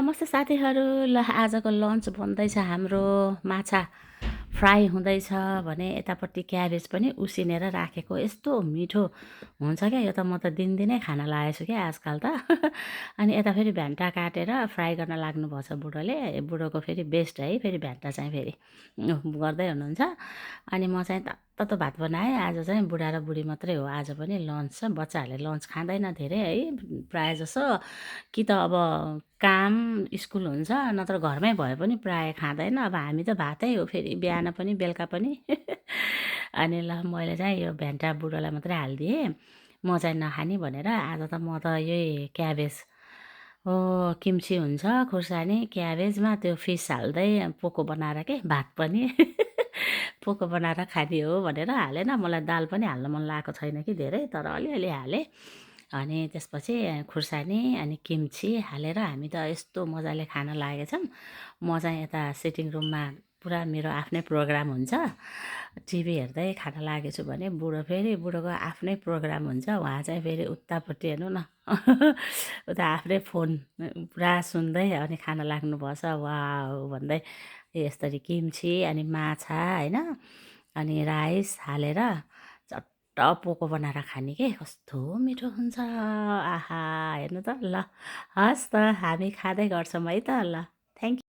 नमस्ते साथीहरू। ल आजको लन्च बन्दैछ हाम्रो। माछा फ्राई हुँदैछ भने यतापट्टि क्याबेज पनि उसिनेर राखेको। यस्तो मिठो हुन्छ क्या, यो त म त दिनदिनै खान लागेको छु क्या आजकल त। अनि यता फेरि भ्यान्टा काटेर फ्राई गर्न लाग्नुभएको छ बुढोले। बुढोको फेरि बेस्ट है, फेरि भ्यान्टा चाहिँ फेरि गर्दै हुनुहुन्छ। अनि म चाहिँ तातो भात बनाएँ। आज चाहिँ बुढा र बुढी मात्रै हो, आज पनि लन्च छ। बच्चाहरूले लन्च खाँदैन धेरै है, प्रायः जसो कि त अब काम स्कुल हुन्छ, नत्र घरमै भए पनि प्रायः खाँदैन। अब हामी त भातै हो फेरि, बिहान पनि बेलुका पनि। अनि ल मैले चाहिँ यो भ्यान्टा बुढोलाई मात्रै हालिदिएँ, म चाहिँ नखाने भनेर। आज त म त यही क्याबेज हो, किम्ची हुन्छ खुर्सानी क्याबेजमा त्यो फिस हाल्दै पोको बनाएर के भात पनि पोको बनाएर खाने हो भनेर हालेन। मलाई दाल पनि हाल्न मन लागेको छैन कि धेरै, तर अलिअलि हालेँ। अनि त्यसपछि खुर्सानी अनि किम्ची हालेर हामी त यस्तो मजाले खान लागेछौँ। म चाहिँ यता सिटिङ रुममा पुरा मेरो आफ्नै प्रोग्राम हुन्छ, टिभी हेर्दै खान लागेछु भने बुढोको आफ्नै प्रोग्राम हुन्छ। उहाँ चाहिँ फेरि उतापट्टि हेर्नु न उता आफ्नै फोन पुरा सुन्दै अनि खान लाग्नुभएछ वाउ भन्दै। यसरी किम्ची अनि माछा होइन अनि राइस हालेर चट्ट पोको बनाएर खाने के कस्तो मिठो हुन्छ। आहा हेर्नु त। ल हस् त हामी खाँदै गर्छौँ है त। ल थ्याङ्क यू।